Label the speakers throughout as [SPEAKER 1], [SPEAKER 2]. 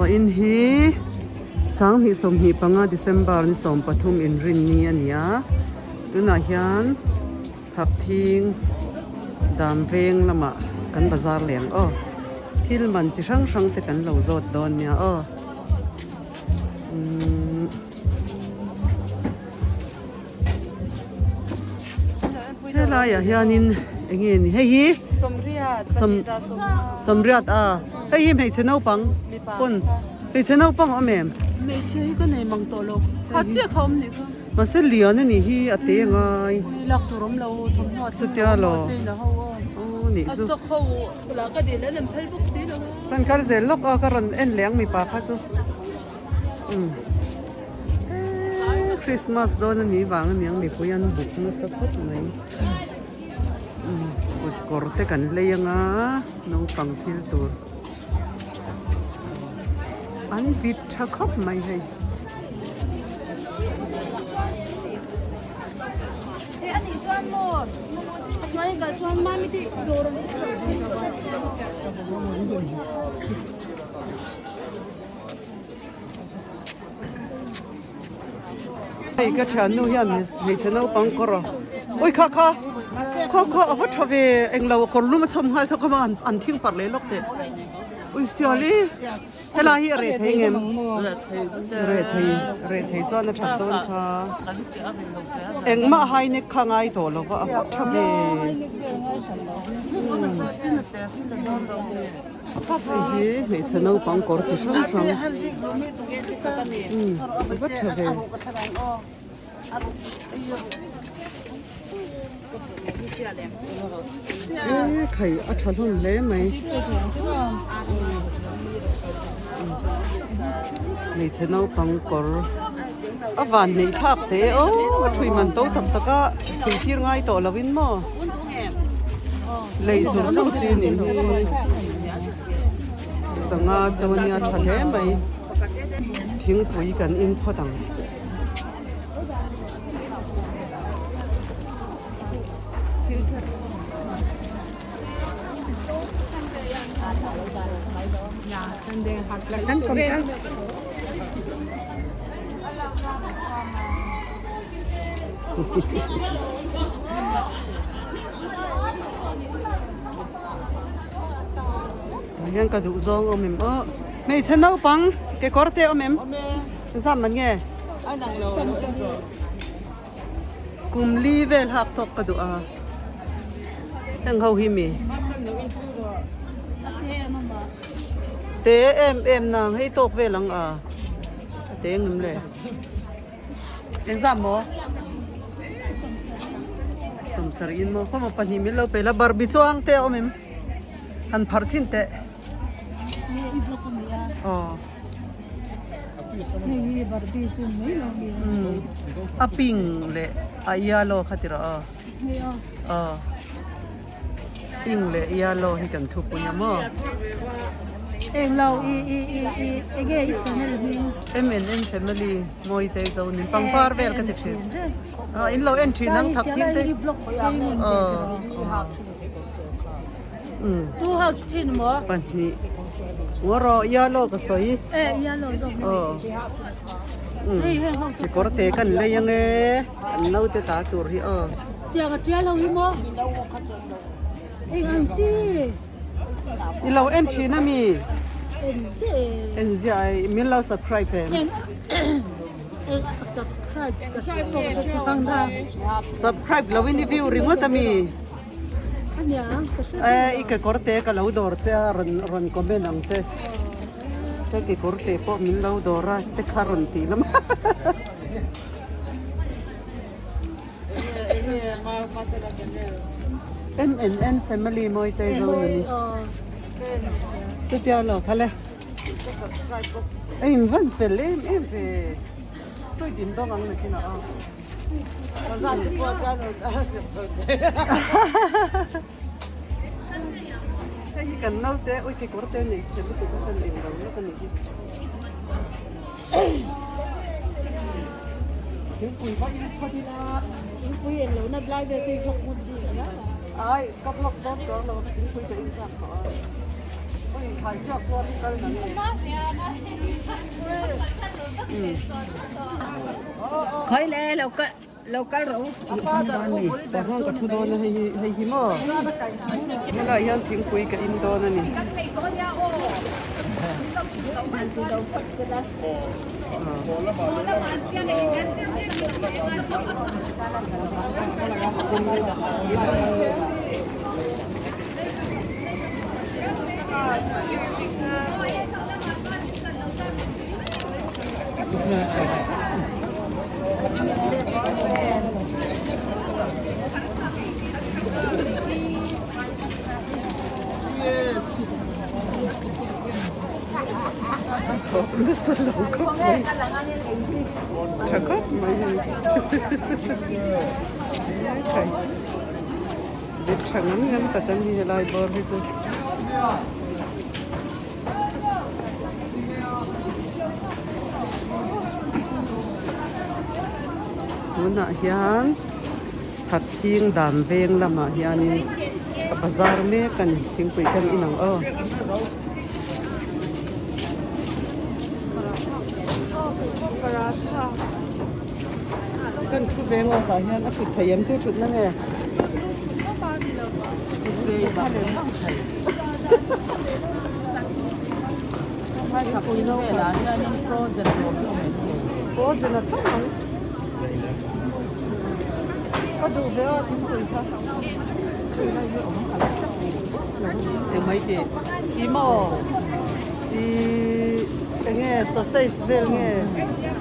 [SPEAKER 1] Vawiin hi 2025 December ni 13 inrinni a ni a, tunah hian Thakthing dam veng lamah kan bazar leh ang aw. Thil man chi hrang hrang te kan lo zawt dawn nia aw. Umm. Helaiah hianin eng nge ni hei hi sawmriat a hei hi hmeichhe naupang pawn hmeichhe naupang a awm em
[SPEAKER 2] hmeichhe hi ka nei mang tawh lo kha chiah kha awm nih kha
[SPEAKER 1] mahse lian a nih hi a te ngai
[SPEAKER 2] lak tur awm lo thawmhnaw
[SPEAKER 1] chutia lo aw nih chu
[SPEAKER 2] a stock ho lah ka dil an phal bawk si lo
[SPEAKER 1] kan kal zel lawk a ka rawn en leh ang mipa kha chu. Umm Christmas dawn a nih vang aniang mipui an buk nasa khawp mai umm kut kawr te kan lei anga naupang thil tur an vit tha khawp mai hei. Hei ka thiannu hian hmeichhe naupang kawr a awi kha kha khaw khaw a va tha ve englo kawr lum a chhawm nghal saw kha an thing parh leh lawk teh ui sial i helai hi a reh thei ngem reh thei reh thei chuan a that dawn kha engmah hai nek kha ngai tawh lo va a va tha ve. Hei hi hmeichhe naupang kawr chi hrang hrang umm a va tha ve. E khai a tha hlawm hle mai hmeichhe naupang kawr a van neih thlak teh aw thui man to tak tak a thui thir ngai tawh lo in maw. Lei chur chur chi a nih hi sangha chu ania tha hle mai thingpui kan in phawt ang. Tah hian ka duh zawng awm em aw hmeichhe naupang kekawr te awm em zam man nge kum li vel hak tawk ka duh a heng ho hi mi te em em nang hei tawk vel ang a a te ngam le. Engzam maw? Sawmsarih in maw? Khawmaw pahnih min lo pe la Barbie chuang te a awm em? Han pharh chhin teh. Aw. A pink leh a yellow kha ti rawh aw. Aw. Pink leh yellow hi kan thupui a maw?
[SPEAKER 2] Englo i i i i enge i channel hming?
[SPEAKER 1] M&M family mawi te zo nin pangpar vel ka ti thin. Ah in lo en thin ang thak thin te. Aw.
[SPEAKER 2] Um. Tu ho thin maw?
[SPEAKER 1] Pahnih. Ngawrawh yellow ka sawi.
[SPEAKER 2] Eh yellow zawk.
[SPEAKER 1] Aw. Um. Kekawr te kan lei ange an naute ta tur hi aw.
[SPEAKER 2] Tiang a tial ho hi maw? Eng ang chi?
[SPEAKER 1] I lo en thin a mi?
[SPEAKER 2] En ziah e.
[SPEAKER 1] En ziah e, min lo subscribe em?
[SPEAKER 2] Eng eng subscribe ka hriat pawh ka hre chang ta.
[SPEAKER 1] Subscribe lo in i view ringawt a mi?
[SPEAKER 2] Ania ka hre
[SPEAKER 1] Eh i kekawr te ka lo dawr che a rawn rawn comment ang che. Ka kekawr te pawh min lo dawr a te kha rawn tih lam. MNN family mawi te zo ni ni. Chutia lo kha le. Ein van fel em em ve. Sawi din dawng ang nakin a aw. Hei hi kan naute ui kekawr te nei chhe lutuk a hran eng lo lawk a nih hi. Thingpui va in phawt ila.
[SPEAKER 2] Thingpui eng lo na lai vel sawi vlog ngut bik a.
[SPEAKER 1] Ai ka vlog dawn chuang lo thingpui ka in chak tawh a. Oi.
[SPEAKER 2] Khawi le lo kal lo kal rawh u.
[SPEAKER 1] Tah hian ka thu dawn a hei hi hei hi maw helaiah hian thingpui ka in dawn a ni. Thawk nasa lo khawp mai tha khawp mai hei ekhai bit tha ngam ngam tak an ni helai bawr hi chu. Tunah hian Thathing dan veng lamah hianin ka bazar mek a ni thingpui kan in ang aw. Kan thu veng aw tah hian a thut thei em tu thut na nge? Frozen a tam ang. Ka duh ve a thingpui kha. Eng mai tih? I maw? I enge sausage vel nge?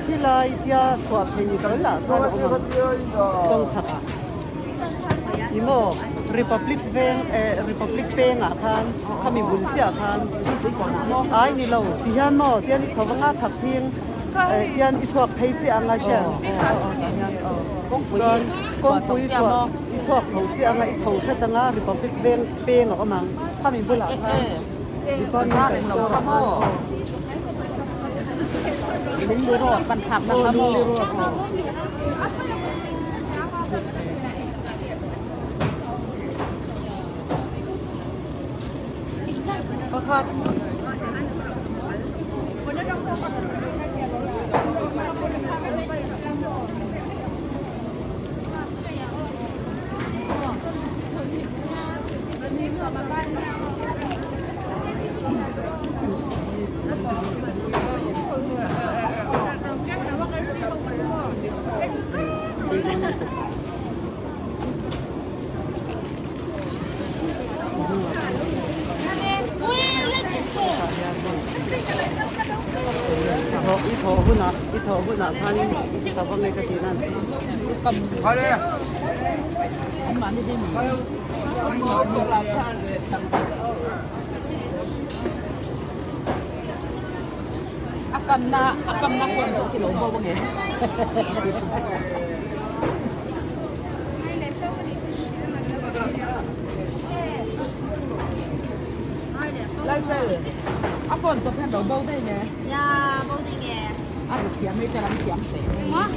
[SPEAKER 1] Khilai tia chhuah phei kal lah khan a awm ang kawng chhak ah. I maw? Republic veng eh Republic peng ah khan khami bul chiah khan ai ni lo ti hian maw tian i chho anga thak phing eh tian i chhuak phei chiah anga hian chuan kawngpui chhuah i chhuak chho chiah anga i chho hret anga Republic veng peng a awm ang khami bulah khan departmental store ah khan aw.
[SPEAKER 3] Lungli road pan thlak na kha maw?
[SPEAKER 1] Lungli road aw. Pakhat. I thawh hunah i thawh hunah khanin ka va nge ka tih nan che.
[SPEAKER 3] A kamna a kamna phone zawk hi lo bo ange. Lalvel a phone chawp hian lo bo daih nge.
[SPEAKER 4] Ya bo daih nge.
[SPEAKER 3] A ru thiam hei chuan an thiam se.
[SPEAKER 4] Engmaw?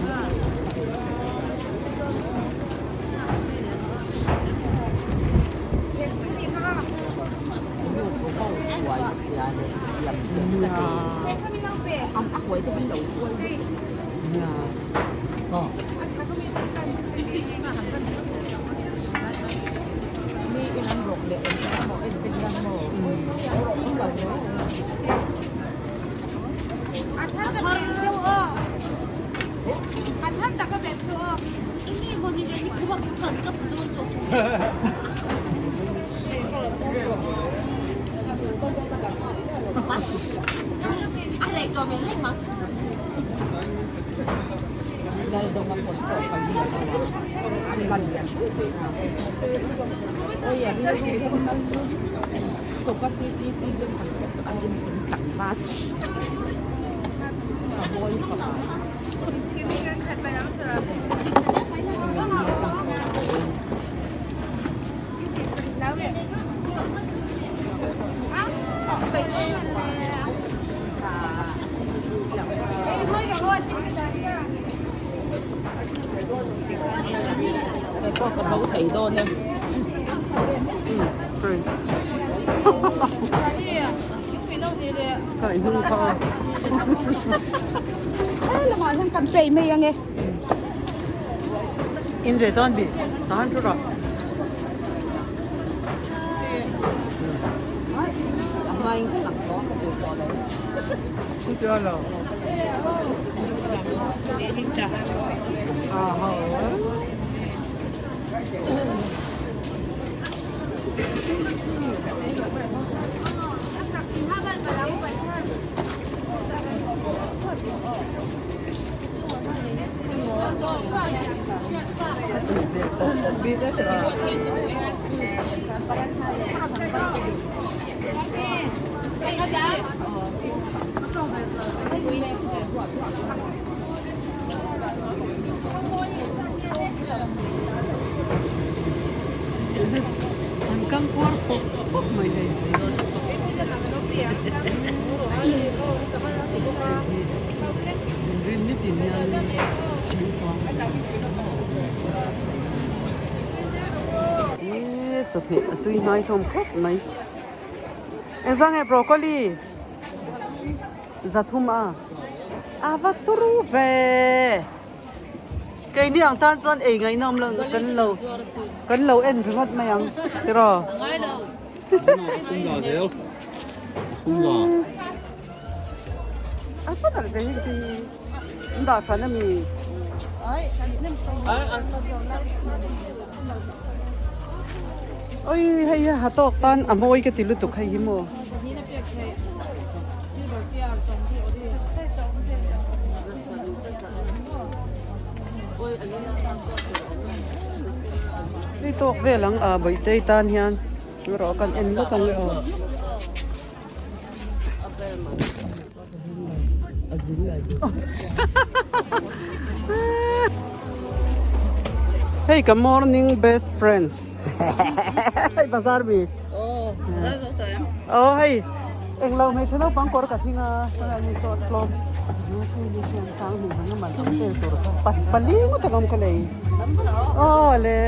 [SPEAKER 1] Ka inhnung kha aw.
[SPEAKER 4] Lamah hian kan pei mai ange.
[SPEAKER 1] In ve dawn bi tahan thu rawh. An kam puar pawp pawp mai hei. Inrin nitin hian sing chuang. Eee chawhmeh a tui hnai hlawm khawp mai. Engzah nge broccoli? Zathum a. A va turu ve. Keini ang tan chuan ei ngaihna awm lo kan lo kan lo en ringawt mai ang tiraw. A va nalh ve heng te hi an dah hran a mi. Oi hei hi ha tawk tan a mawi ka ti lutuk hei hi maw. Hei tawk vel ang a bawihte tan hian erawh kan en lawk ang e aw. Hei ka morning best friends hei bazar mi aw hei englo hmeichhe naupang kawr ka thing a tunah mi saw tlawm pali ngawt ang awm ka lei aw le.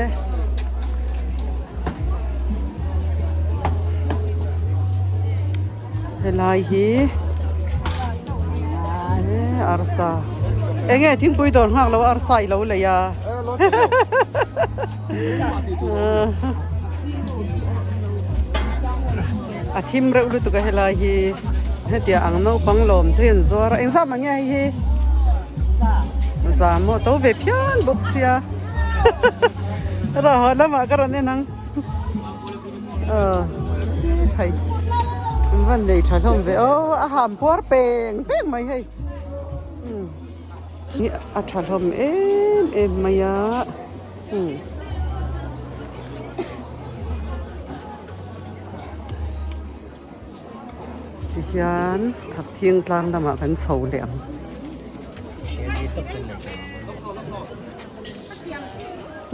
[SPEAKER 1] Helai hi arsa enge thingpui dawr nghak lo arsa i lo lei a a thim reuh lutuk a helai hi hetiang ang naupang lawm te an zuar a engzah mah nge hei hi za maw to ve phian bawk sia rawh lamah ka rawn en ang. Thei an van nei tha hlawm ve aw a ham puar peng peng mai hei hi a tha hlawm em em mai a tihian thakthing tlang lamah kan chho leh ang.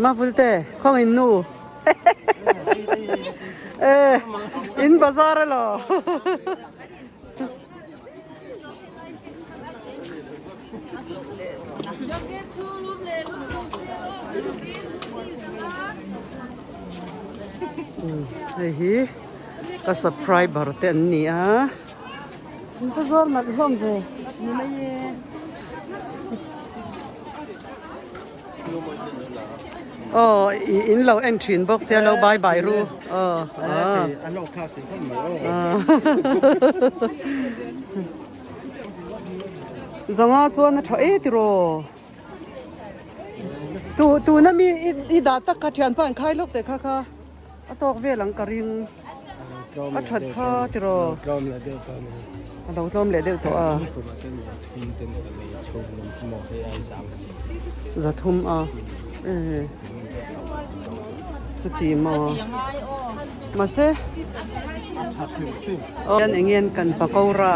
[SPEAKER 1] Mavulte khawngin nu. Eh, in bazar elo. Hei hi ka subscriber te an ni a. In bazar nalh hlawm ve. Aw in lo en thin bawk sia lo bye bye ru aw Zanga chuan a tha e tiraw tu tuna mi i dah tak kha thianpa an khai lawk teh kha kha a tawk vel ang ka ring a that kha tiraw a lo tlawm leh deuh tawh a. Zathum a eh chuti maw mahse hian eng nge kan pakora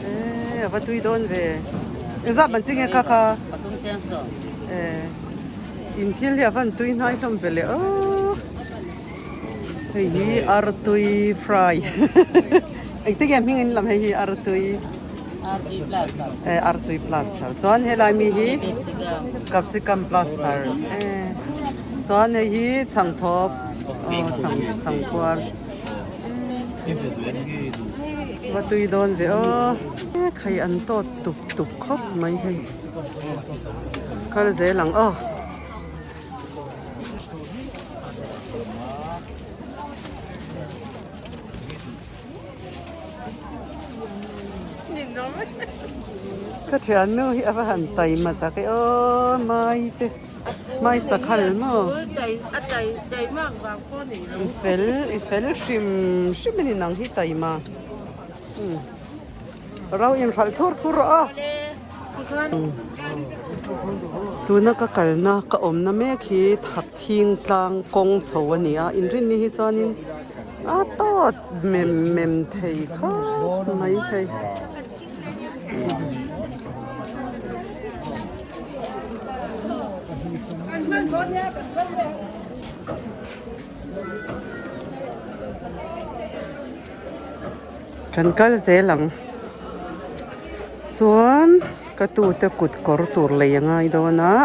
[SPEAKER 1] eh a va tui dawn ve engzat man chi nge kha kha eh in thil hi a van tui hnai hlawm ve leh aw hei hi artui fry engtin nge hming in lam hei hi artui. Eh artui plaster chuan helai mi hi capsicum plaster eh chuan hei hi chhangthawp aw chhang chhangpuar. Va tui dawn ve aw. Khai an tawt tup tup khawp mai hei. Kal zel ang aw. Ka thiannu hi a va han taima tak e aw mai te mai sakhal maw i fel i fel hrim hrim a ni nang hi taima ro inhralh thur thur rawh a tuna ka kalna ka awmna mek hi thakthing tlang kawng chho a ni a inrinni hi chuanin. A tawt mem mem thei khawp mai hei. Kan kal zel ang. Chuan ka tute kut kawr tur lei a ngai dawn a.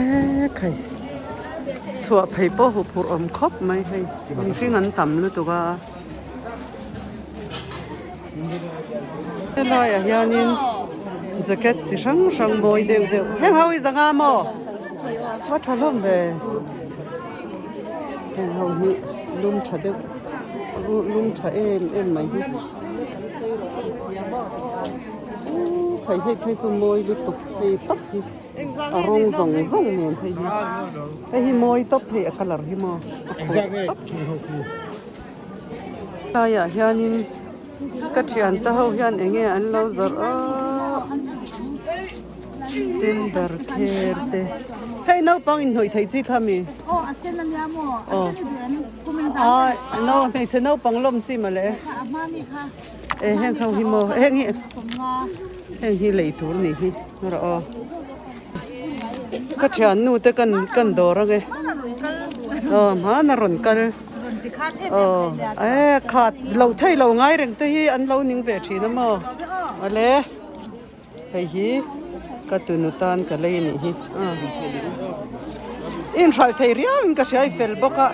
[SPEAKER 1] Ekhai chhuah phei pawh huphurh awm khawp mai hei mihring an tam lutuk a helaiah hianin jacket chi hrang hrang mawi deuh deuh heng ho hi zanga maw a tha hlawm ve heng ho hi lum tha deuh lum tha em em mai hi thei hei phei chu mawi lutuk hei tak hi a rawng zawng zawng nen hei hi hei hi mawi tawp hei a colour hi maw a kawr tawp. Tlaiah hianin ka thiante ho hian eng nge an lo zawrh a tender kher te hei naupang inhnawih theih chi kha mi aw a hmeichhe naupang lawm chi mawle e heng ho hi maw heng hi heng hi lei tur a nih hi rawh aw. Ka thiannu te kan kan dawr ange aw hmana rawn kal aw e khat lo thei lo ngai reng te hi an lo ning ve thin a maw awle hei hi ka tunu tan ka lei anih hi inhralh thei riau in ka hria i fel bawk a.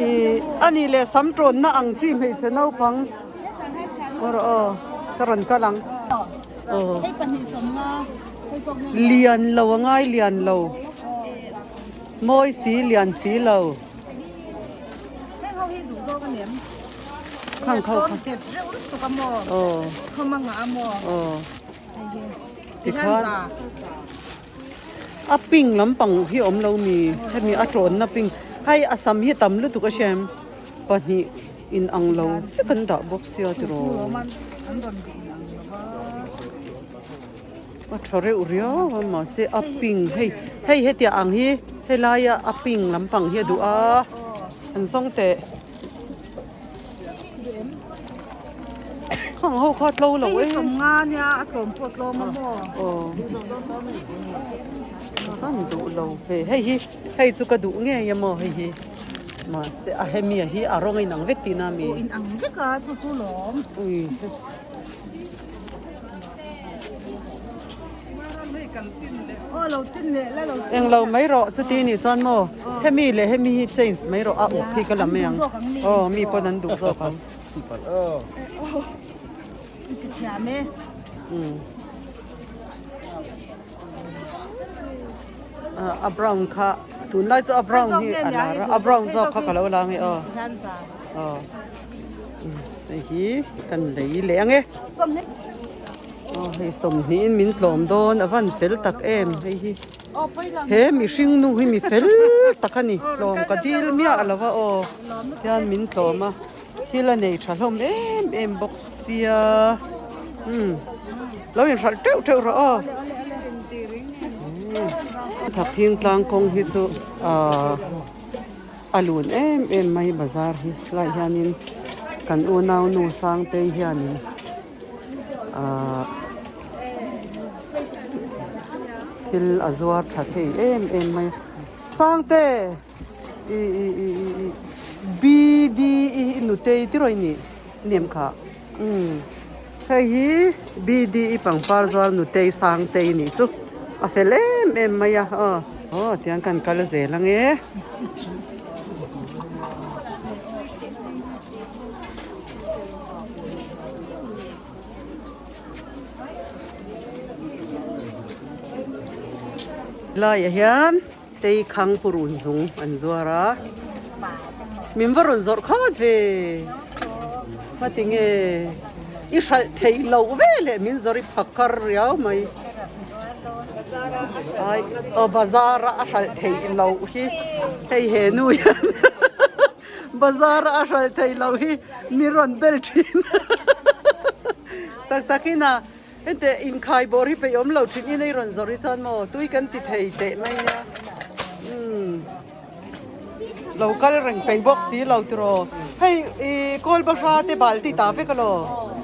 [SPEAKER 1] Ih a nih leh sam tawnna ang chi hmeichhe naupang aw aw ka rawn kal ang aw lian lo a ngai lian lo mawi si lian si lo khang kho kha aw aw tikhan. A pink lampang hi a awm lo mi hemi a tawnna pink hei a sam hi tam lutuk a hrem pahnih in ang lo vek an dah bawk sia tiraw a tha reuh riau a mahse a pink hei hei hetiang ang hi helaia a pink lampang hi a duh a an zawng teh. Khang ho kha tlo lo e.
[SPEAKER 4] Nga nia a tlawm pawh tlawm a maw.
[SPEAKER 1] Aw. Kan duh lo ve. Hei hi hei chu ka duh ngei a maw hei hi. Mahse a hemi a hi a rawng a inang vek tihna a mi.
[SPEAKER 4] Aw inang vek a chu chu lawm.
[SPEAKER 1] Ui. Englo mai rawh chuti nih chuan maw hemi leh hemi hi change mai rawh a uk hi ka la mai ang aw mi pawn an duh zawk ang a brown kha tunlai chu a brown hi a lar a a brown zawk kha ka lo la ange aw aw hei hi kan lei leh ange. Aw hei sawmhnih in min tlawm dawn a van fel tak em hei hi he mihring nu hi mi fel tak a ni tlawm ka dil miah lo va aw hian min tlawm a thil a nei tha hlawm em em bawk sia umm lo inhralh teuh teuh rawh aw thakthing tlang kawng hi chu ahh a lun em em mai bazar hi tlaiah hianin kan unau nu Sangtei hianin. Ahh thil a zuar tha thei em em mai a. Sangte i i i i BD i nutei tiraw i nih nem kha umm hei hi BD i pangpar zuar nutei Sangtei nih chu a fel em em mai a aw aw tiang kan kal zel ange. Laiah hian tei khang purun zung an zuar a min va rawn zawrh khat ve hmatinge i hralh theih loh veleh min zawrh i phakar riau mai ai aw bazar a a hralh theih loh hi hei he nu hian Bazar a hral thei lo hi mi rawn bel thin tak takin a hente inkhai bawr hi peih awm lo thin in ei rawn zawrh hi chuan maw tui kan ti thei teh mai nia umm lo kal reng peih bawk si lo tiraw hei ih kawl bahra te bal ti ta vek alaw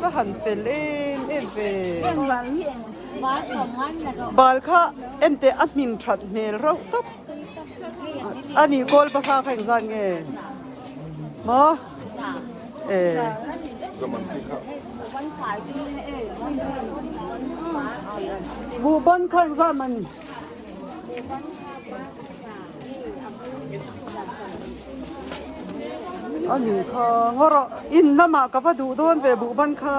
[SPEAKER 1] ka han fel em em ve bal kha enteh a hmin that hmel reuh tawp. A nih kawl bahra kha engzat nge maw e buhban kha engzat man a nih kha ngaw rawh in lamah ka va duh dawn ve buhban kha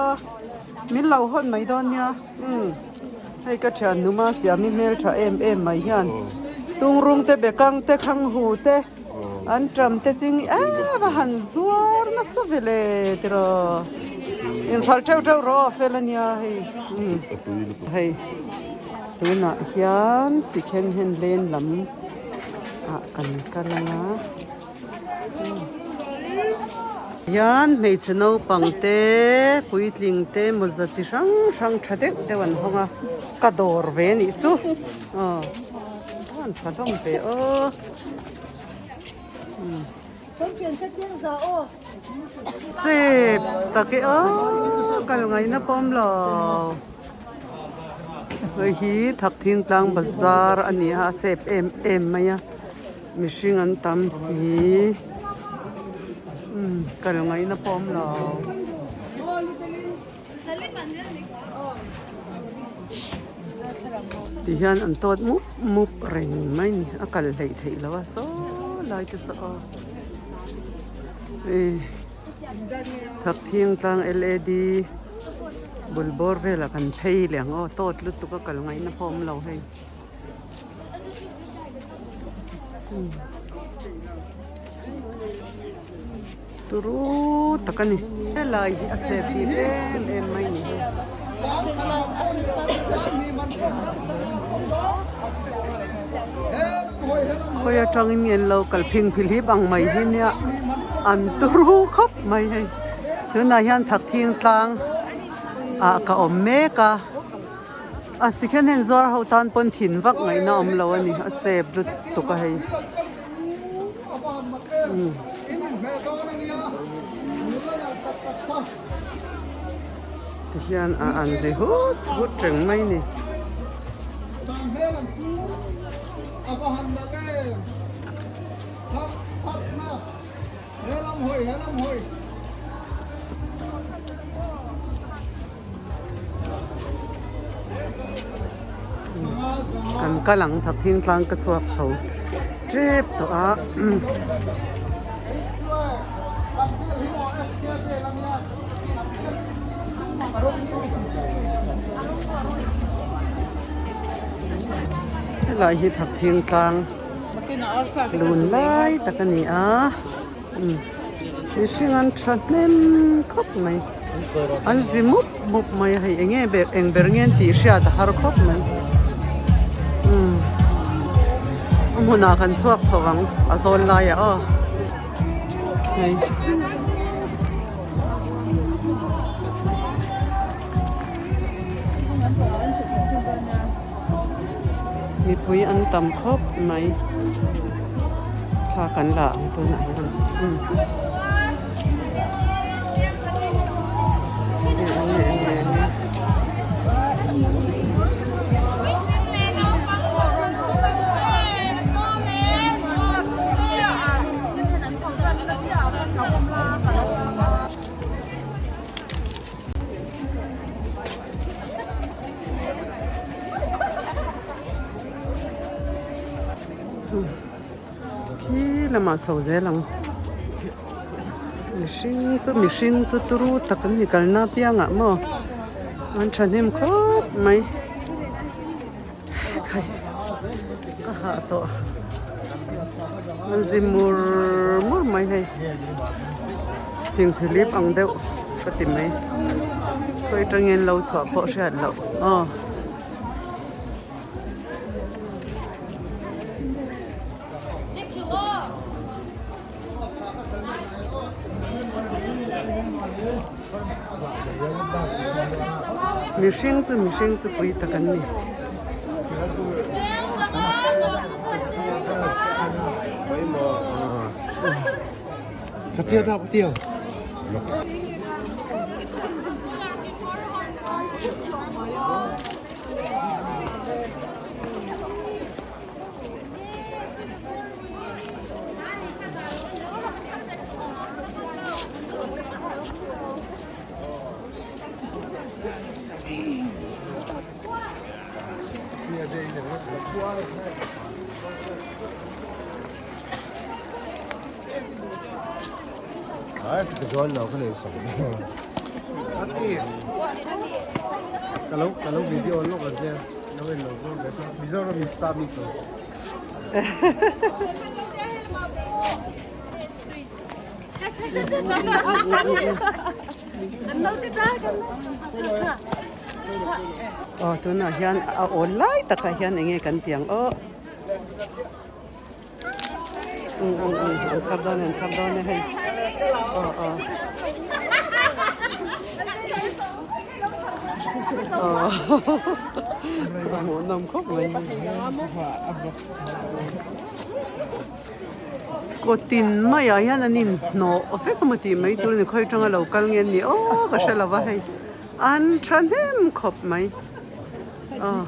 [SPEAKER 1] min lo hawn mai dawn nia umm. Hei ka thian numa siami hmeltha em em mai hian tungrung te bekang te khanghu te an ṭam te ching em a han zuar nasa ve le tiraw inhralh ṭeuh ṭeuh rawh aw fel ania hei hei tunah hian sikhen hen len lam ah kan kal anga. Hian hmeichhe naupang te puitling te mawza chi hrang hrang tha deuh deuh an hawng a ka dawr ve a nih chu aw an tha hlawm ve aw chep tak e aw kal ngaihna pawm lo hei hi Thakthing tlang bazar a ni a a chep em em mai a. Mihring an tam si umm kal ngaihna pawh awm lo. Ti hian an tawt mup mup reng mai ni a kal hleih theih loh a saw lai te saw aw eh Thakthing tlang L_A_D bul bawr velah kan phei leh ang aw tawt lutuk a kal ngaihna pawh awm lo hei. Turu tak a ni helai hi a chep bik em em mai ni hi. Khawi atangin nge an lo kal phing philhip ang mai hi nia an turu khawp mai hei tunah hian Thakthing tlang ah ka awm mek a. A second hand zuar ho tan pawn thin vak ngaihna awm lo a ni a chep lutuk a hei umm tihian a an zi hut hut reng mai a ni. Kan kal ang Thakthing tlang ka chhuak chho tep tawh a. Helai hi Thakthing tlang lun lai tak a ni a. Mihring an tha hnem khawp mai an zi mup mup mai a hei eng nge ber eng ber nge an tih hriat a har khawp mai umm a hmunah kan chhuak chho ang a zawl laiah aw hei. Mipui an tam khawp mai thla kan la ang tunah hian umm lamah chho zel ang. Mihring chu mihring chu turu tak an ni kalna apiangah maw an thahnem khawp mai. Khai ka hah tawh an zi mur mur mai hei thingphilip ang deuh ka ti mai khawi atangin lo chhuah pawh hriat loh aw. Mihring chu mihring chu pui tak an ni. Aw tunah hian a awl lai takah hian eng nge kan tih ang aw um um um an chhar dawn e an chhar dawn e hei aw aw aw a hmuhnawm khawp mai. Kawtin maiah hian an inhnawh vek emaw tih mai tur a ni khawi atanga lo kal nge an nih aw ka hre lo va hei an thahnem khawp mai aw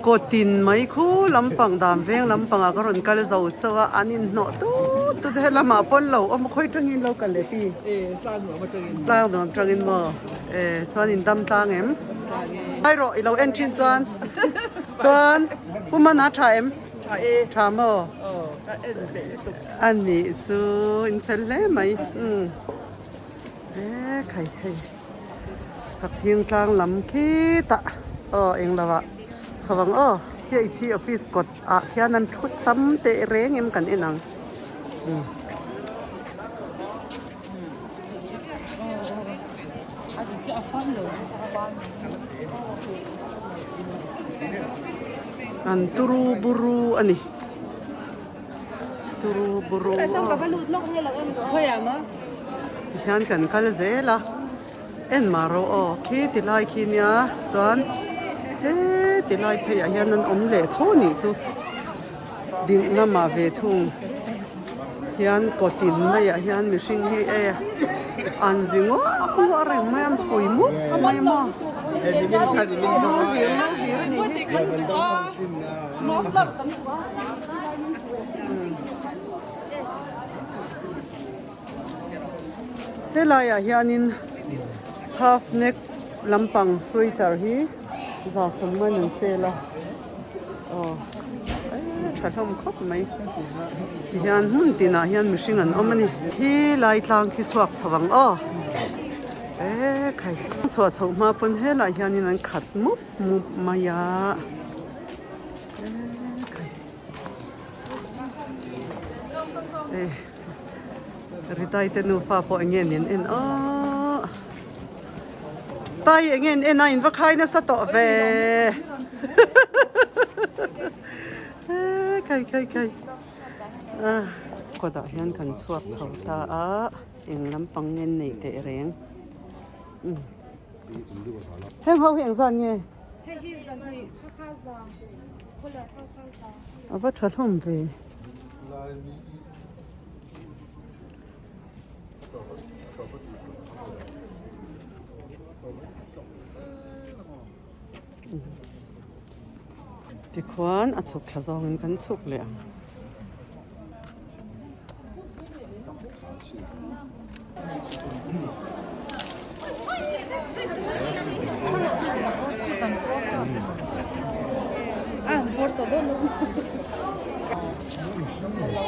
[SPEAKER 1] kawtin mai khu lampang dan veng lampangah ka rawn kal zo chauh a an inhnawh tut tut a helamah pawn lo awm a khawi atangin lo kal leh pi tlang nuam atangin maw e chuan in dam tlang em hai rawh i lo en thin chuan chuan pu mana tha em. Tha e. Tha maw? Aw, ka en leh lutuk. A nih chu in fel hle mai. Umm. E khai hei. Ka thing tlang lam khitah aw eng lo ah chho ang aw. Hei chi office kawt ah khian an thu tam teh reng em kan en ang. Umm. An turu buru a ni turu buru tihian kan kal zel a en mah rawh aw khi ti lai khi nia chuan heti lai phei ah hian an awm leh tho a nih chu ding lamah ve thung. Hian kawtin maiah hian mihring hi e an zi nguah nguah reng mai a an phui mup mai maw lo hlir lo hlir a nih hi. Helaiah hianin half neck lampang sweater hi za sawm an sale a. Aw tha hlawm khawp mai tihian hmun tinah hian mihring an awm a ni khi lai tlang khi chhuak chho ang aw e khai chhuah chhoh hma pawn helaiah hianin an khat mup mup mai a e khai e Ritai te nufa pawh eng nge nin en aw. Tai eng en en a in va khai nasa tawh ve khai khai khai kawtah hian kan chhuak chho ta a eng lampang nge an neih teh reng heng ho hi eng zan nge a va tha hlawm ve. Tikhuan a chhuk thla zawngin kan chhuk leh ang.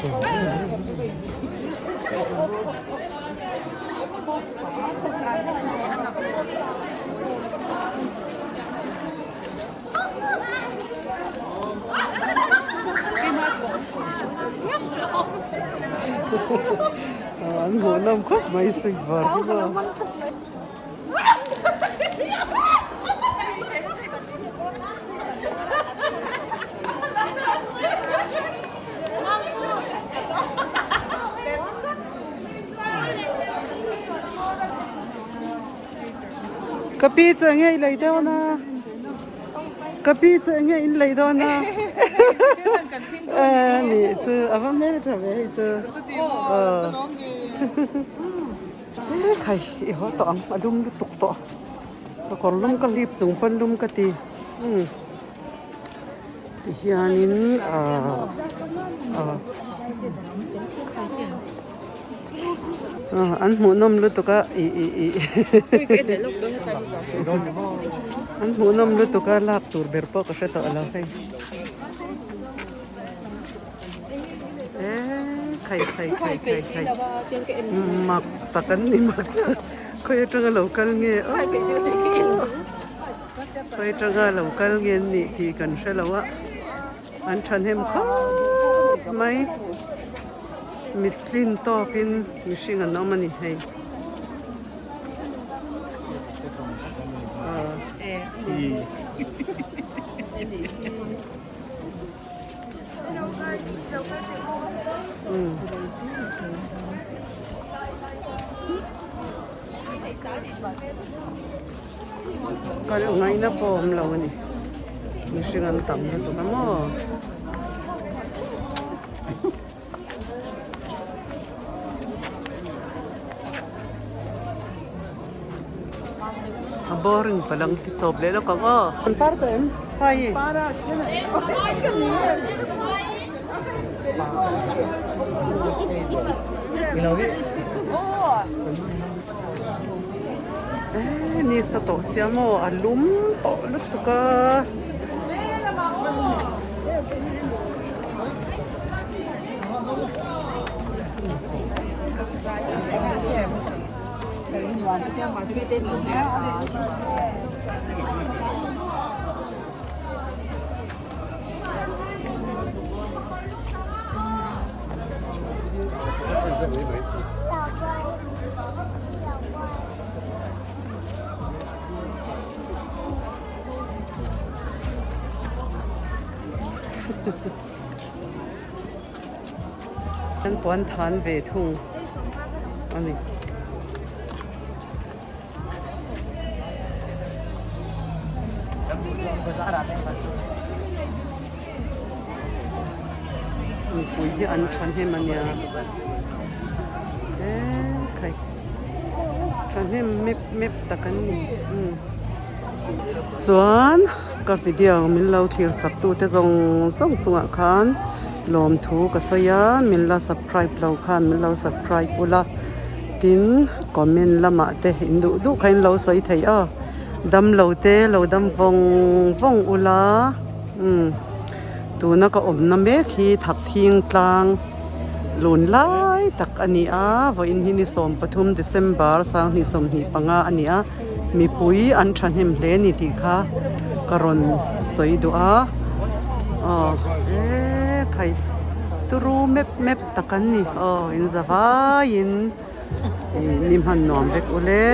[SPEAKER 1] An hmuhnawm khawp mai sweet var hi maw. Ka pi chu enge i lei dawn a ka pi chu enge in lei dawn a ni chu a va hmel tha ve hei chu he khai i haw tawh ang a lum lutuk tawh ka kawr lum ka hlip chung pawn lum ka ti umm tihianin ahh ahh. An hmuhnawm lutuk a ih ih ih an hmuhnawm lutuk a lak tur ber pawh ka hre tawh lo hei eee khai khai khai khai khai mak tak an ni mak tak khawi atanga lo kal nge aw khawi atanga lo kal nge an nih tih kan hre lo a. An thahnem khawp mai. Mittlin tawkin mihring an awm a ni hei. Kal ngaihna pawh awm lo a ni mihring an tam lutuk a maw. A boring palang ti tawp leh lawk ang aw. An par tawh em? Hai. Eee ni sa tawh sia maw a lum tawh lutuk a. An puan than ve thung a ni. Mipui hi an thahnem a nia eee khai thahnem mep mep tak an ni umm chuan ka video min lo thlir sak tu te zawng zawng chungah khan lawmthu ka sawi a min la subscribe lo khan min lo subscribe ula tin comment lamah te in duh duh kha in lo sawi thei a dam lo te lo dam vawng vawng ula umm tuna ka awmna mek hi Thakthing tlang lun lai tak a ni a vawiin hi ni 13 December 2025 a ni a mipui an thahnem hle ni tih kha ka rawn sawi duh a aw eee khai turu mep mep tak an ni aw in za vaiin. Ih ni hman nuam vek ule.